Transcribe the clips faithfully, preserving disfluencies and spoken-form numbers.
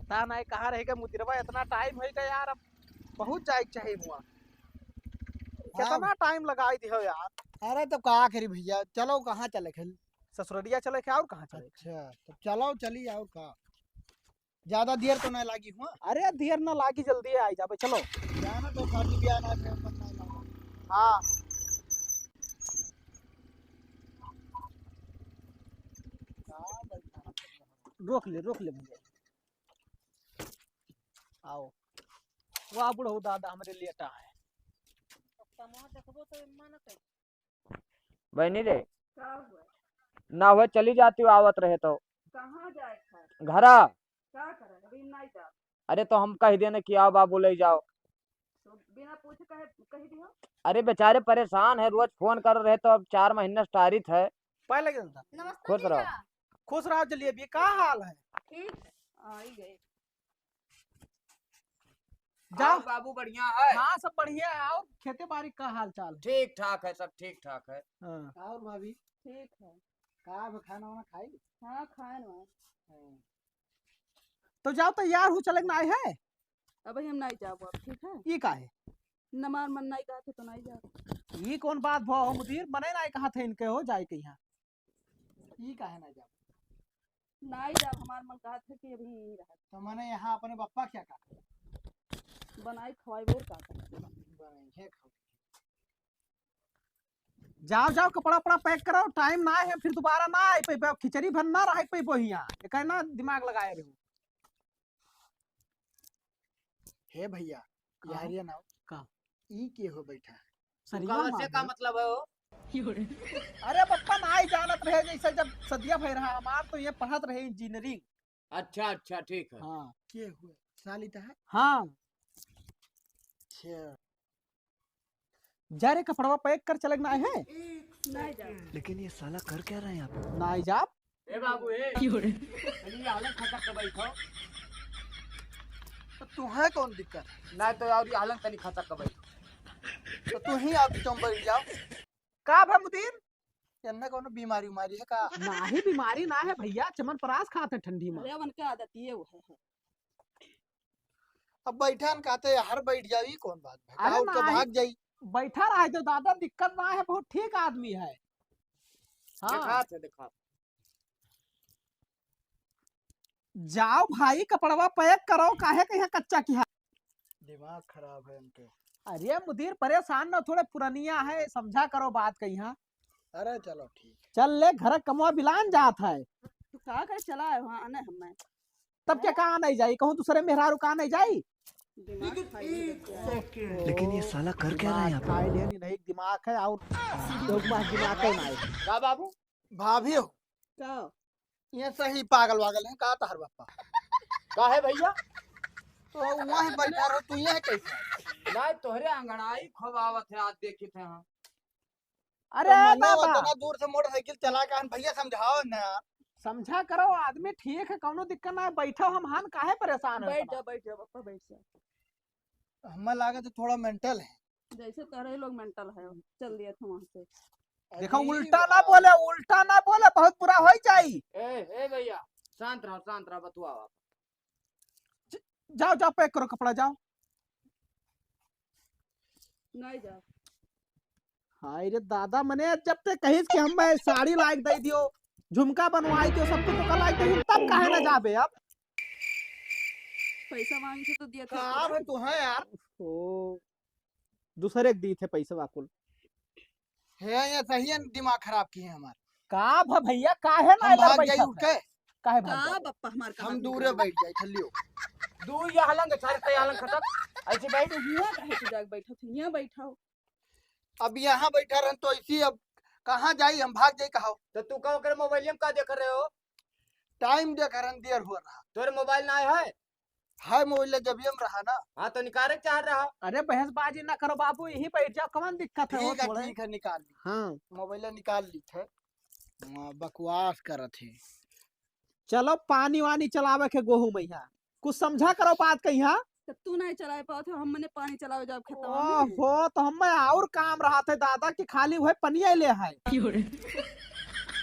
पता नहीं कहाँ रह गए मुदिरवा, इतना टाइम होइ गया यार, अब पहुँच जाए के चाहिए हुआ। हाँ। कितना टाइम लगाई दिहो यार। अरे तो का करी भैया, चलो कहाँ चले खेल? ससुरलिया चले के और कहाँ चले? अच्छा, तो चलो चली और का। ज्यादा देर तो नहीं लागी हुआ। अरे देर ना लागी, जल्दी आई जाबे, चलो। जाना तो शादी ब्याह ना, फिर मन नहीं लगा। हाँ। रोक ले, रोक ले भैया। आओ। वाह बुढ़ऊ दादा हमरे लेटा है। बहनी रे, का हुआ? ना हुआ चली जाती हो, आवत रहे तो। कहाँ जाए था? घरा। का करे? अभी नहीं जा। अरे तो हम कह देने कि आओ बाबू ले जाओ। तो बिना पूछे कहे कह दियो। अरे बेचारे परेशान है, रोज फोन कर रहे तो अब चार महीना स्टारित है। पाए लगे दादा। नमस्ते खुश रहो। जीजा। खुश रहो जलेबी, का हाल है? ठीक है, आ ही गए। जाओ। और बाबू बढ़िया है? हाँ, सब बढ़िया है। और खेती बाड़ी का हाल चाल है? ठीक ठाक है, सब ठीक ठाक है। हाँ। और भाभी? ठीक है। का अब खाना वाना खाई? हाँ, खाए ना। हाँ। तो जाओ, तैयार हो, चले के नाई है? अब हम नाई जाबो अब, ठीक है? ई का है? नमार मन नाई कहते तो नाई जाबो। ई कौन बात भो हो मुदीर? मने नाई कहा थे इनके हो जाए के यहाँ। ई काहे ना जाब? नाई जाब, हमार मन कहत है कि अभी यहीं रहत। तो मने यहाँ अपने बप्पा क्या का? बनाई खवाई और का करे? बनाई है खाओ। जाओ, जाओ, कपड़ा उपड़ा पैक करो, टाइम ना है, फिर दोबारा ना आए पैबो, खिचड़ी भर ना रह पैबो हियाँ, एक ना दिमाग लगाए रहो। हे भैया, का? यार ये ना का? ई के हो बैठा? सरिया तुमका मार से का दे। मतलब है हो? अरे बप्पा ना आई जानत रहे, जैसे जब सदिया भई रहा हमार तो ये पढ़त रहे इंजीनियरिंग। अच्छा, अच्छा, ठीक है। हाँ। के हुए? साली तो है? हाँ। अच्छा। जा रे, कपड़वा पैक कर, चले के नाई है? नाई जा। लेकिन ये साला कर क्या रहा है यहाँ पे? नाई जा। ए बाबू, ए। क्यों रे? तनी ये हलंग खसक के बैठो। तो तुम्हें कौन दिक्कत? नाई तो और ये हलंग तनी खसक के बैठो। तो तू ही आप तुम बैठ जाओ। का भा मुदीर? एन्ने कौनो बीमारी उमारी है का? नाही, बीमारी ना है भैया, चमनप्रास खात है ठंडी में। अरे, उनके आदत ये वो है, है। अब बैठा न कहते, "हर बैठ जाओ, ई कौन बात है?" अरे कहा, "उठ के नाही, भाग जाई।" बैठा रहे तो दादा, दिक्कत ना है, बहुत ठीक आदमी है। हाँ। देखात है, देखात। जाओ भाई, कपड़वा पैक करो, काहे के यहाँ कच्चा किहा? दिमाग खराब है इनके। अरे मुदीर, परेशान न, थोड़े पुरनिया है, समझा करो बात कहिया। अरे चलो ठीक है। चल ले, घर कमवा बिलान जात है। तू का करे चला है वहाँ आने हमें? तब क्या कहाँ नहीं जाई? कहूँ दूसरे मेहरारू कहाँ नहीं जाई? दिमाग खाई ले बच्चा। लेकिन ये साला कर क्या रहा है यहाँ पे? दिमाग खाई ले नहीं, दिमाग है और लोग पास दिमाग है नहीं। का बाबू? भाभी हो? का? ये सही पागल वागल है का तहर बापा? का है भैया? तो वहीं बैठा रहो, तू ये कैसे? नहीं, तोहरे अंगड़ाई खूब आवत है, आज देखी थे हम। अरे तो मनो बाबा। इतना दूर से मोटरसाइकिल चला के आन, भैया समझाओ ना यार। समझा करो, आदमी ठीक है, कौनो दिक्कत ना है, बैठो, हम हान काहे परेशान हो बैठ इतना? जाओ, बैठ जाओ, बापा, बैठ जाओ। हमें लागत है थोड़ा मेंटल है। जैसे तोहरे लोग मेंटल है, चल दिया था वहाँ से। देखो, अरे उल्टा ना बाबा। बोले, उल्टा ना बोले, बहुत बुरा हो जाई। ए, ए भैया, शांत रहो, शांत रहो, बतुआओ आप। ज-, जाओ, जाओ, पैक करो कपड़ा, जाओ। नहीं जाओ। हाय रे दादा, मने जब ते कहिस कि हम मैं साड़ी लाइक दे दियो, झुमका बनवाई दियो, सब कुछ ओकर लाइक दे दियो, तब काहे ना जाबे अब? पैसा मांगे थे तो दिया था का पूरा। भाई तू है यार? ओ, दूसरे के दी थे पैसा वाकुल। हे, ये सही है, दिमाग खराब किए हमार। का भा भैया, काहे ना हम इधर भाग जाई बैठा उठ था? के। काहे भाग का जाओ? बप्पा हमार हम कहाँ दूरे दूर? बैठ जाई, ठल्लियो। दू ये हलंग, सारे ते हलंग खत्म। ऐसे बैठ। तू हियाँ काहे तू जाके बैठा था? हियाँ बैठा हो। अब यहाँ बैठा रहन तो ऐसी, अब कहाँ जाई, हम भाग जाई कहाँ? तो तू का ओकरे मोबाइल में का देख रहे हो? टाइम देख रहन, देर हो रहा। तोरे मोबाइल ना है? है मोबाइल जब हम रहा ना। हाँ, तो निकाले चाह रहा। अरे बहसबाजी ना करो बाबू, यहीं बैठ जाओ, कौन दिक्कत है, ठीक है, ठीक है, निकाल ली। हाँ। मोबाइल निकाल ली थे। हाँ, बकवास करत है। चलो पानी वानी चलावे के गोहू मैया, कुछ समझा करो बात कहिया। तो तू नहीं चलाए पावत हो, हम मने पानी चलावे जाब खेतवा में। ओहो, तो हम में और काम रहत है दादा कि खाली वह पनिया ले है।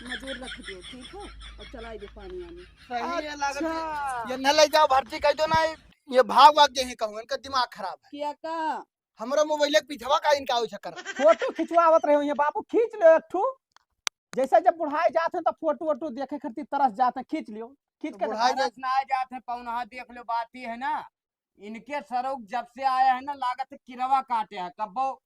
मजूर रख दियो, ठीक है? और चलाई दे पानी वानी। सही है, लागत है। अच्छा। ये न ले जाओ, भर्ती कर दो ना, ये भाग वाग जे है कहूँ, इनका दिमाग खराब है। क्या का? हमरा मोबाइल के पीछवा का इनका हो चक्कर। फोटो खिंचवावत रहे हो ये बाबू, खींच लो एक ठो। जैसे जब बुढ़ाए जात हैं तो फोटो वोटो देखे खातिर तरस जात हैं, खींच लियो, खींच तो के बुढ़ाए दिखाओ। तरस ना जात हैं, पौनहा देख लो, बात ये है ना, इनके सरोग जब से आया है ना, लागत है किरवा काटे है, कब्बो।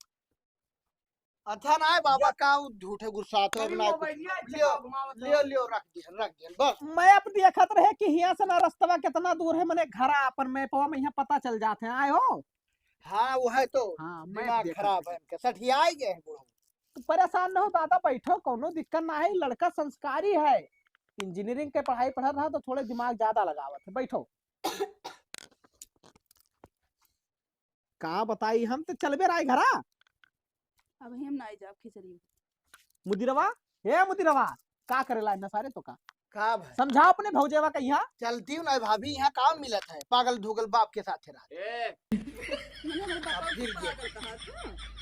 अच्छा ना है बाबा, जब का उ झूठे गुस्सा तो अरे ना कुछ। मोबाइलिया ऐसे लियो, घुमावत लियो, हो। लियो, रख दिया, रख दिया, बस। Map देखत रहे कि हियां से ना रस्तवा कितना दूर है, मने घरा अपन mapवा में यहाँ पता चल जात है, आए हो? हाँ, वो है तो हाँ, map दिमाग देखत खराब रहे। है इनका, सठियाई गए हैं बूढ़ो। तो परेशान न हो दादा, बैठो, कौनो दिक्कत ना है, लड़का संस्कारी है, engineering के पढ़ाई पढ़त रहा तो थोड़े दिमाग ज्यादा लगावत है, बैठो। का बताई, हम तो चलबे रहे घरा। अब हम ना जाब खिचड़ी। मुदिरवा, हे मुदिरवा, का करे ला इतना सारे तो का? का भाई? समझाओ अपने भौजेवा का यहाँ। चलती हूँ ना भाभी, यहाँ काम मिलत है, पागल धुगल बाप के साथ रहा। ए। मने हमरे बाबा अब गिर के गया। पागल कहा था।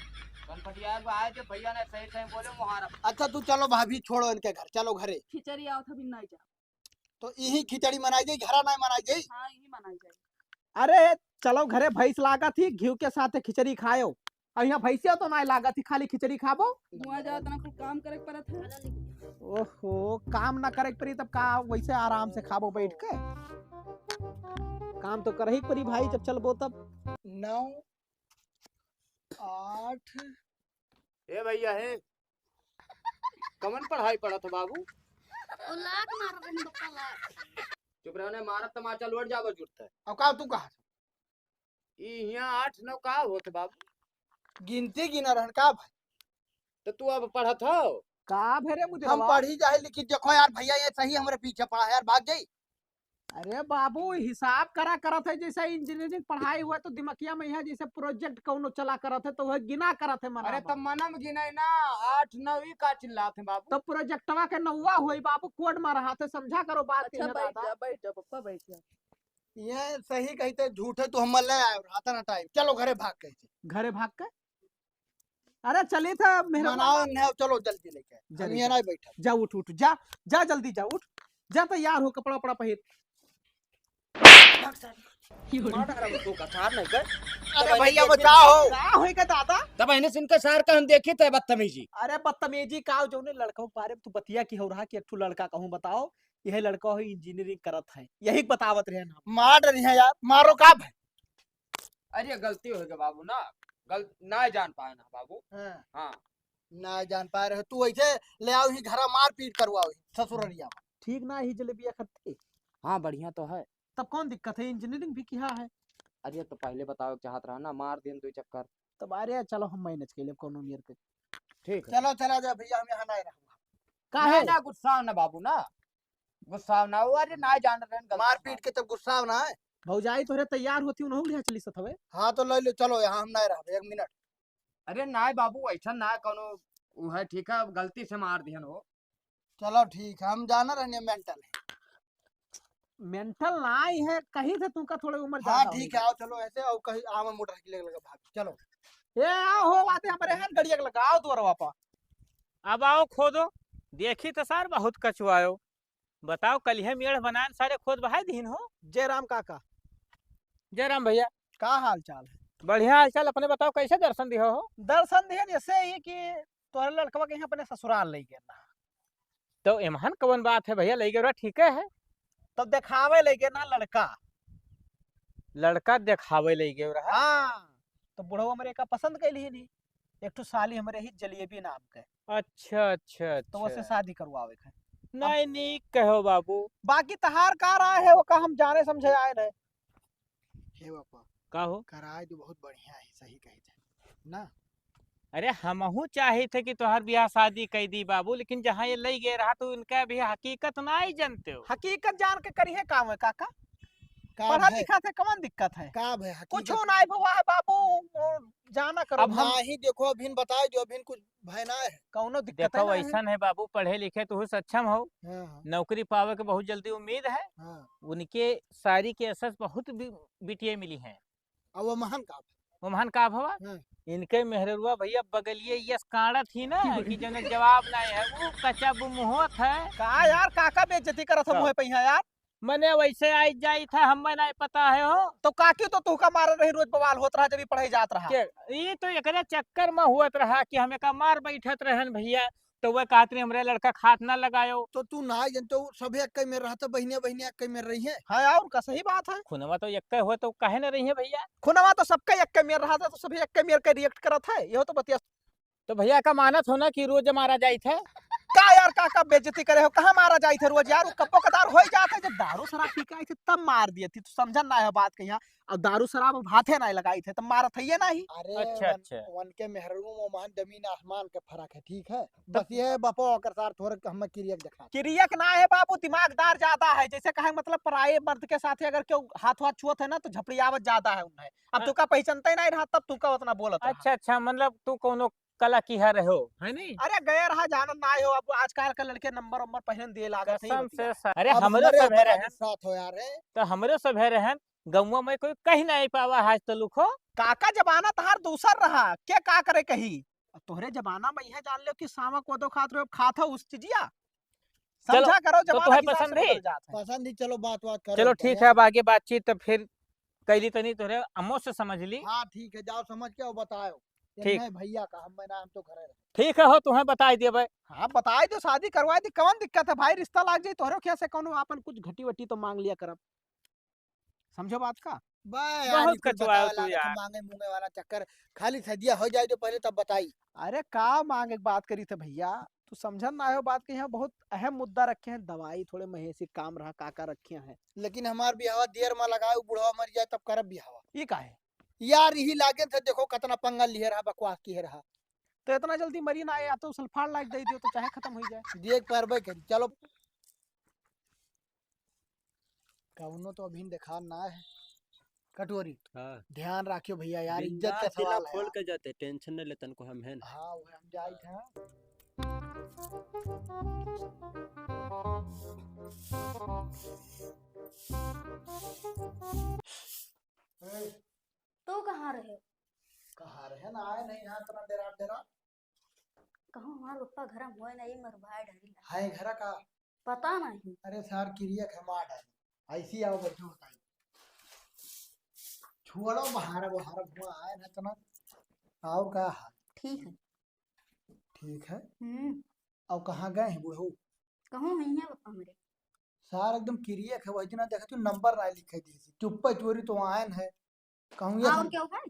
कनपटिया को आए थे भैया ने सही सही बोले मुहारम। अच्छा तू चलो भाभी, छोड़ो इनके घर, चलो घरे। खिचड़ी आओ था, अभी ना जाब। तो यही खिचड़ी मनाई जाई, घरा ना मनाई जाई? हाँ, यही मनाई जाई। अरे, चलो घरे भैंस लागत ही, घीव के साथ खिचड़ी खायो। अब यहाँ भैंसिया तो ना लागत ही, खाली खिचड़ी खाबो। हुआ जाओ, तना कुल काम करे के पड़त है। ओहो, काम ना करे के पड़ी तब का, वैसे आराम से खाबो बैठ के। काम तो करही के पड़ी भाई, जब चलबो तब। नौ, आठ। ए भैया, हे, कवन पढ़ाई पढ़त हो बाबू? ओ लात मार रहे हैं, बप्पा लात। चुप रहो, ने मारत तमाचा लौट जाबो जुटते। अब का तू कहा? ई हियां आठ नौ का होत बाबू? गिनती गिना रहन का भाई? तो तू अब पढ़त हो? का भे रे हम मुदिरवा? पढ़ी जाए, लेकिन देखो यार भैया, ये सही हमरे पीछे पड़ा है यार, भाग जाई। अरे बाबू, हिसाब करा करत है, जैसे engineering पढ़ाई हुआ तो दिमकिया में यहाँ जैसे project कौनो चला करत है तो वह गिना करत है मना अरे तो बाबू। मनम गिने ना, आठ नौ ही का चिल्लात है बाबू। तो projectवा के नौवा होई बाबू, code में रहा थे, समझा करो बात अच्छा, के बैठ दादा। जा, बैठ जा, पप्पा, बैठ जा। ये सही कही थे, झूठे तू हम ले आए रहता ना time। चलो घरे भाग कही थे। घरे भाग के? अरे चली था मेहरबान। मनाओ नहीं, चलो जल्दी लेके। जा हम रे, यहाँ जा। नहीं बैठा। जा उठ, उठ, जा, जा जल्दी जा, उठ। जा तैयार हो, कपड़ा उपड़ा पहिर। मार डाला तू कथार नहीं कर। अरे भैया बचाओ। का होई का दादा? तब इन्हें सिनका सार का हम देखी थे बदतमीजी। अरे बदतमीजी का, जौने लड़का के बारे में तू बतिया की हो रहा कि एक ठो लड़का कहूँ बताओ, यह लड़का हो engineering करत है, यही बतावत रहे ना। मार डरी है यार, मारो का भाई? अरे गलती हो गया बाबू ना, गल-, ना जान पाए ना बाबू। हाँ। हाँ। ना जान पाए रहे, तू ऐसे ले आओ ही घरा मारपीट करवाओ ही ससुररिया में। ठीक ना ही जलेबिया खत्ती। हाँ, बढ़िया तो है। तब कौन दिक्कत है, engineering भी किया है। अरे तो पहले बताओ चाहत रहा ना, मार देन दो चक्कर। तब अरे चलो हम manage कर लेब कौनो मेर के। ठीक है। चलो चला जा भैया, हम यहाँ नहीं रहूँगा। का ना, है? ना गुस्सा ना बाबू ना, गुस्सा ना हो, अरे ना जान रहे हैं, गलती मारपीट से। के तब गुस्सा ना है। भौजाई तोहरे तैयार होती, उन्हों लिहा चली सत हवे। हाँ तो ले लो, चलो यहाँ हम नहीं रहबे, एक मिनट। अरे ना बाबू, ऐसा ना कौनो उ है, ठीक है, अब गलती से मार दिहन हो। चलो ठीक है, हम जाना रहने mental है। Mental ना ही है, कहीं से तुमका थोड़े उम्र हाँ ज्यादा ठीक होई। है, आओ चलो ऐसे, आओ कहीं आवा मोटरसाइकिल लगा भाग, चलो। ए आओ हो, आते हमारे यहाँ गड़िया के लगा, आओ द्वारवा पर। अब आओ खोदो, देखी तो सार बहुत कचुआयो। बताओ, कलिहे मेड़ बनान सारे खोद बहाय दीन हो। जय राम काका। जय राम भैया। का हाल चाल है? बढ़िया हाल चाल, अपने बताओ, कैसे दर्शन दिहो हो? दर्शन दिहन ऐसे ही कि तोहरे लड़कवा के यहाँ अपने ससुराल ले गए ना। तो एमहन कवन बात है भैया, ले गए रहा, ठीक है। तब देखावे ले गए ना लड़का। लड़का देखावे ले गए रहा? हाँ, तो बुढ़वा हमरे का पसंद कैली ही नहीं। एक ठो साली हमरे ही जलेबी नाम के। अच्छा, अच्छा, तो वसे अच्छा। शादी करवावे के है। अब नहीं, नहीं कहो बाबू। बाकी तहार का राय है, वो का हम जाने समझे आए रहे। हे बापा, का हो? कराए तो बहुत बढ़िया है, सही कही थे ना। अरे हमहू चाही थे कि तोहार बियाह शादी कई दी बाबू, लेकिन जहाँ ये लई गए रहा तो इनका भी हकीकत ना ही जानते हो। हकीकत जान के करिए काम है काका। का पढ़ा भय? लिखा थे, कवन दिक्कत है? का भय? हकीकत कुछो ना है बाबू, वो जाना करो। अब हम ना ही देखो, अभिन बताए जो अभिन कुछ भय ना है। कौनो दिक्कत देखो, ना है। ऐसन है बाबू, पढ़े लिखे तो सक्षम हो, हाँ, हाँ। नौकरी पावे के बहुत जल्दी उम्मीद है। हाँ। उनके शायरी के असर बहुत बि-, बिटिया मिली हैं। अब वो महन का? ओमहन का भवा? हाँ। इनके मेहररुआ भइया बगलिए यस काढ़त ही ना कि जौने जवाब नाहीं है, उ कच्चा बुमुहत है। का यार, काका बेइज्जती करत है का? मुँहे पे यहाँ यार। मने वैसे आई जाई था, हमें नाहीं पता है हो। तो काकी तो तुहका मारत रही, रोज बवाल होत रहा जब ई पढ़े जात रहा। के, ई तो एकरे चक्कर में होत रहा कि हम एका मार बैठत रहन भइया, तो वह कहत रही, "हमरे लड़का खात ना लगायो।" तो तू ना जन तो सभे एक्के मेर रहत, बहिनिया, बहिनिया एक्के मेर रही है। हाँ, और का सही बात है। खुनवा तो एक्के हो तो काहे न रही है भइया? खुनवा तो सबके एक्के मेर रहत है, तो सभे एक्के मेर के react करत है। यहो तो बतिया। तो भइया का मानत हो ना कि रोज मारा जाइत है? का यार, का, का बेइज्जती करे हो? कहाँ मारा जाइत है रोज यार? वो कब्बो कदार हो ही जात है। जब दारू शराब पी के आई थी तब मार दिए थी, तू समझन ना है बात कहिया। अब दारू शराब अब हाथे नाहीं लगाई थे, तब मारत है ये नाहीं। अरे अच्छा, वन-, अच्छा। वन के मेहररू में महान जमीन आसमान के फर्क है, ठीक है? बस ये बपो ओकर सार थोड़े के हमें किरियक देखा। किरियक ना है बाबू, दिमागदार ज्यादा है। जैसे कहे मतलब पराये मर्द के साथे अगर केहू हाथ वाथ छुअत है ना तो झपड़ियावत ज्यादा है उन्हें। अब हाँ। तुका पहचानते ही नाहीं रहा तब तुका उतना बोलत रहा। अच्छा, अच्छा, मतलब तू कौनो कला किहा रहो, है नी? अरे गए रहा, जानत नाहीं हो, अब आजकल के लड़के नंबर वंबर पहले दिए लागत है, कसम से बतिया। सा-, अरे अब हमरे हमरे सभे ऊपर रहन। गुस्सात हो यार, हैं? तो हमरे सभे रहन, गौवा में कोई कही नाहीं पावा आज तलुक हो। काका जमाना तहार दूसर रहा, के का करे कही? अब तोहरे जमाना में यह जान लो कि सावा कोदो खात रहो, खात हो उस चीजिया। चलो, समझा करो, तो जमाना तोहे के हिसाब से पसंद ही? बदल जात है। पसंद ही, चलो बात बात करो चलो ठीक है। अब आगे बातचीत तो फिर कैली तनी तोहरे अम्मो से समझ ली। हाँ ठीक है, जाओ समझ के और बताओ। ये ठीक। नहीं भइया का, हम ना, हम तो घरे रहे। ठीक है हो, तुम्हें बताई देबे। हाँ बताई दो, शादी करवाई दी, कौन दिक्कत है भाई, रिश्ता लाग जाई तोहरे खेत से, कौनो आपन कुछ घटी वटी तो मांग लिया करब। समझो बात का? बा यार, बहुत ई कुल कचुआयो बतावे तू लागत है, यार। मांगे मूंगे वाला चक्कर। खाली सदिया हो जाए जो पहले तब बताई। अरे का मांगे के बात करी थे भइया, तू समझन ना हो बात के, यहाँ बहुत अहम मुद्दा रखे हैं, दवाई थोड़े महेसी काम रहा, का का रखे हैं। लेकिन हमार बिहावा देर में लगाए, उ बुढ़वा मर जाए तब करब बिहावा। ये का है? यार यही लागे थे, देखो कितना पंगा लिहे रहा, बकवास किहे रहा। तो इतना जल्दी मरी ना आए, या तो सल्फान लाइट दे दियो तो चाहे खत्म हो जाए। दिए के परबे करी, चलो। कौनो तो अभी देखा ना है। कटोरी। हाँ। ध्यान राखियो भइया यार, इज्जत बिंदास का दिला सवाल है खोल यार। के जाते, tension नहीं लेतन को हम हैं। हाँ, वो हम जाइत हैं। ए। तू कहाँ रहे? कहाँ रहे ना, आए नहीं यहाँ इतना डेरा डेरा। कहूँ हमार पप्पा घर में होए ना, ये मर भाई डरी ला। हाय घर का? पता नहीं। अरे सार किरिया के मार डाली। ऐसी आओ बैठो बताई। छोड़ो बहारा बहारा हुआ आए ना इतना। और का हाल? ठीक है। ठीक है। हम्म। और कहाँ गए हैं बूढ़ो? कहूँ है यहाँ पप्पा मेरे। सार एकदम किरिया के वही दिन देखा तू नंबर ना लिखे दी। चुप्पा चोरी तो आयन है। कहूँ ये हाँ, और सुन। क्या हुआ है?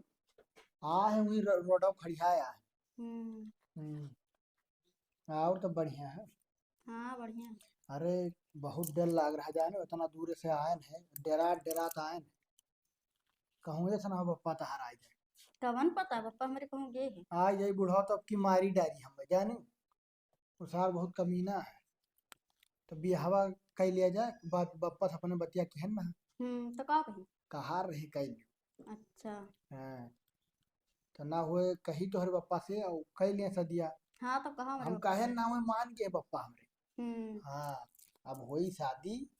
आ है वही रो-, रोडो खड़िया है। हम्म। हम्म। और तो बढ़िया है। हाँ, बढ़िया है। अरे, बहुत डर लाग रहा जाने, इतना दूर से आयन है, डेरात डेरात आयन है। कहूँ ये सुना बप्पा तहार आ जाए। कवन पता, बप्पा हमरे कहूँ गए हैं। आ जाए बूढ़ा तो अब की मारी डारी हम जाने। उ सार बहुत कमीना है। तो बियाहवा कइ लिया जाए, बाप, बप्पा से अपने बतिया किहन ना। हम्म, तो का कही? कहा रही कइ लियो। अच्छा। हाँ। तो ना हुए कही तोहरे बप्पा से, और कइ लिया सदिया। हाँ, तो कहा हमरे हम बप्पा कहे से। ना हुए मान गए बप्पा हमरे। हम्म। हाँ, अब होई शादी,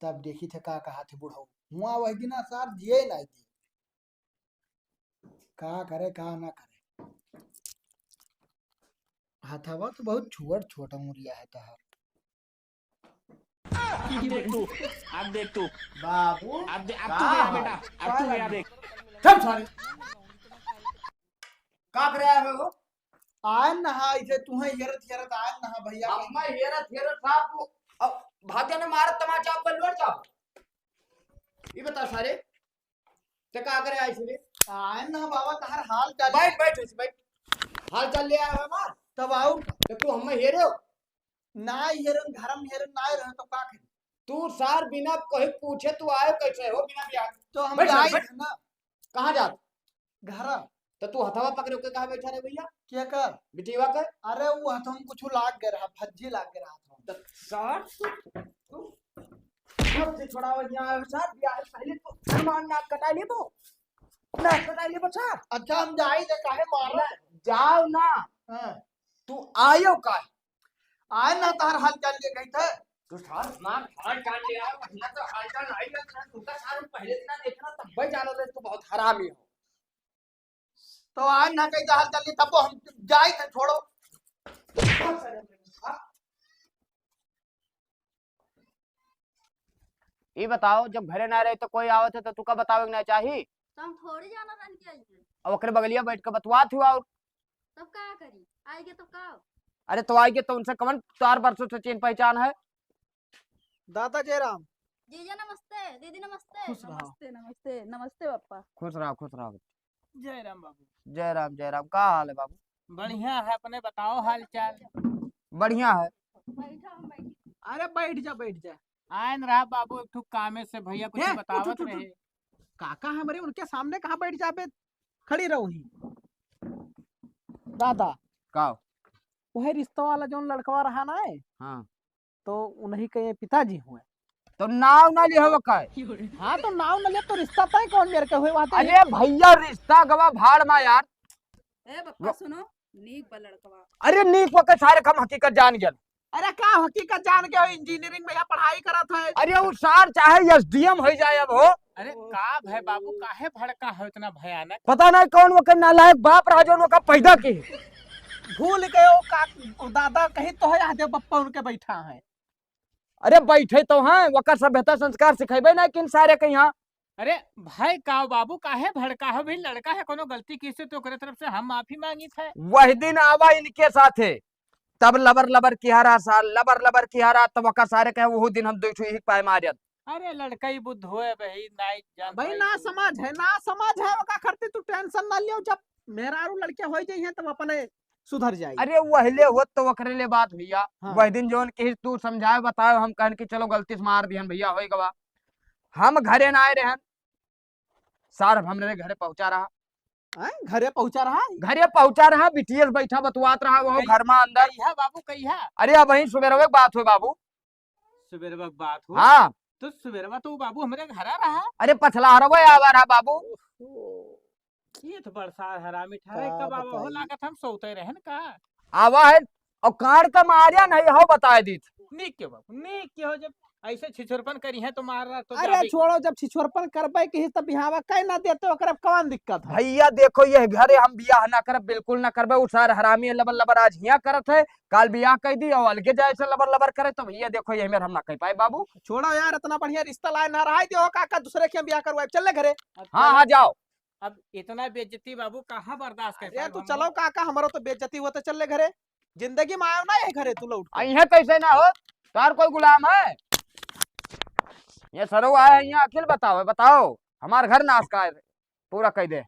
तब देखी थे का कहा थे बुढ़ऊ। हुआ वही दिन सार जिए ना दी। का करे, का ना करे। हथवा तो बहुत छोट, छोट अंगुरिया है तहार। अब देख तू, अब देख तू। बाबू, अब दे-, अब का तू गया है? बेटा, अब तू गया देख। चल सारे। का करे आए हो? आए ना, इसे तुम्हें हेरत, हेरत आए ना, भैया। अब मैं हेरत, हेरत साहब को, अब भाग्य ने मारत तमाचा आपका लौट जाओ। ये बता सारे, ते का करे आइस रे? आए ना बाबा, तहार हाल चाल। बैठ, बैठ, बैठ। हाल चाल ले आया है हमार। तब आऊ। तो तू हमें हेरे हो? ना हेरन, घर में हेरन ना रहे तो का करे? तू सार बिना कहीं पूछे तू आयो कैसे हो, बिना बियाह? तो हम बैठ, जाए बैठ। थे ना। कहाँ जात? घर। तो तू हथवा पकड़े के कहाँ बैठा रहे भैया? क्या कर? बिटिया कर। अरे वो हथवा में कुछ लाग गया रहा, फज्जी लाग गया रहा हथवा में। तो सार तू, तू मत से छोड़ावा यहाँ आयो सार, बियाह पहले तो सामान नाक कटा ले तो। नाक कटा ले बच्चा। अच्छा हम जाई दे, काहे मारना? जाओ ना। हाँ। तू आयो का? आए ना तार हाल चाल ले गई थे। तू सार मार हाल चाल ले आया, मतलब तो हाल चाल आई ना, तू का सार पहले दिन देखना तब भाई जानो रे, तू बहुत हरामी हो। तो आज ना कही तो हाल चाल नहीं, तब हम जाए थे, छोड़ो। ई बताओ, जब घरे ना रहे तो कोई आवत है तो तुका बतावे के ना चाही? तो हम थोड़ी जाना रहन के आई है। अब ओकरे बगलिया बैठ के बतवात हुआ और तब का करी? आइगे तो का? अरे तो आइगे तो उनसे कवन तार बरसों से चीन पहचान है? दादा जयराम। जीजा नमस्ते, दीदी नमस्ते। खुश रहो। नमस्ते, नमस्ते, नमस्ते पापा। खुश रहो, खुश रहो। जय राम बाबू। जय राम, जय राम। का हाल है बाबू? बढ़िया है, अपने बताओ हाल चाल। बढ़िया है। बैठा हम बैठ। अरे बैठ जा, बैठ जा। आयन रहा बाबू, एक ठो कामे से भैया कुछ हे, उठ, बतावत उठ, उठ, रहे। उठ। काका हमरे उनके सामने कहाँ बैठ जाबे, खड़ी रहो ही। दादा। का? वही रिश्ता वाला जौन लड़कवा रहा ना है, हाँ। तो उन्हीं के पिताजी हुए। तो नाव ना लिया हुआ का है? हाँ, तो नाव ना लिया तो रिश्ता तय कौन मेरे के हुए वहाँ तक? अरे भैया, रिश्ता गवा भाड़ मा यार। ए बप्पा, वो सुनो, नीक बा लड़कवा। अरे नीक बा के सारे, हम हकीकत जान गए। अरे का हकीकत जान गए हो? इंजीनियरिंग में यहाँ पढ़ाई करत है। अरे वो सार चाहे एसडीएम हो जाए अब हो। अरे का भय बाबू, काहे भड़का है इतना भयानक? पता नहीं कौन वकर नालायक बाप रहा जो वकर पैदा की। भूल गए हो का दादा, कहीं तो है, आदे बप्पा उनके बैठा है। अरे बैठे तो हैं, वकर सभ्यता संस्कार सिखेबे ना किन सारे के यहाँ। अरे भाई का बाबू, काहे भड़का हो? भाई लड़का है, कोनो गलती किसे तो ओकरे तरफ से हम माफी मांगी थे। वही दिन आवा इनके साथे, तब लबर लबर किहा रहा सार, लबर लबर किहा रहा, तब वकर सारे कहे, "वहू दिन हम दुई ठो ही पाए मारत।" अरे लड़का ही बुद्धू है भाई, नाई जान भाई, पाई ना तू। समझ है, ना समझ है, ओका खरती तू टेंशन ना लियो, जब मेहरारू लड़के हो जाई हैं तब अपने सुधर जाई। अरे वहले होत तो ओकरे ले बात भैया, हाँ। वह दिन जौन किहिस तू समझाए बताए, हम कहन कि चलो गलती से मार दिहन भैया, होई गवा। हम घरे ना आए रहन, सार अब हमरे घरे पहुंचा रहा। हैं? घरे पहुंचा रहा? घरे पहुंचा रहा, बीटीएस बैठा बतुआत रहा वो कही-, घर में अंदर। कहिया बाबू, कहिया? अरे अब वही सुबेरवे के बात हो बाबू। सुबेरवा के बात हो? हाँ। तो सुबेरवा तो बाबू हमरे घरा रहा। अरे पछला हरवे आवा रहा बाबू। ओहो। ये तो बड़सार हरामी ठहरे, का कब आवा हो बताई? लागत हम सोते रहन का? आवा है, और कांड का मारिया नहीं हो बताए दीत। नीक के बाबू, नीक के हो, जब ऐसे छिछोरपन करी है तो मार रहा तो अरे जाबे छोड़ो, करी। जब छिछोरपन करबे की ही तब बिहावा कह ना देते, ओकरे अब कौन दिक्कत है? भैया देखो, ये घरे हम बियाह ना करब, बिल्कुल ना करबे। उ सार हरामी है, लबर लबर आज हियां करत है, काल बियाह कह दी और अलगे जाए से लबर लबर करे, तो भैया देखो, ये मेर हम ना कह पाए बाबू। छोड़ो यार, इतना बढ़िया रिश्ता लाए ना रहा है, जो काका दूसरे के बियाह करवाए, चल ले घरे। अब हाँ, चलो। हाँ, जाओ। अब इतना बेइज्जती बाबू कहाँ बर्दाश्त कर अरे पाए तू हम? चलो काका, हमारो तो बेइज्जती हुआ तो चल ले घरे। जिंदगी में आयो ना ये घरे तू लौट के। अइहे कैसे ना हो? तार कोई गुलाम है? ये सरो आए हैं यहाँ, अखिल बताओ, बताओ। हमार घर नाश का है, पूरा कह दे।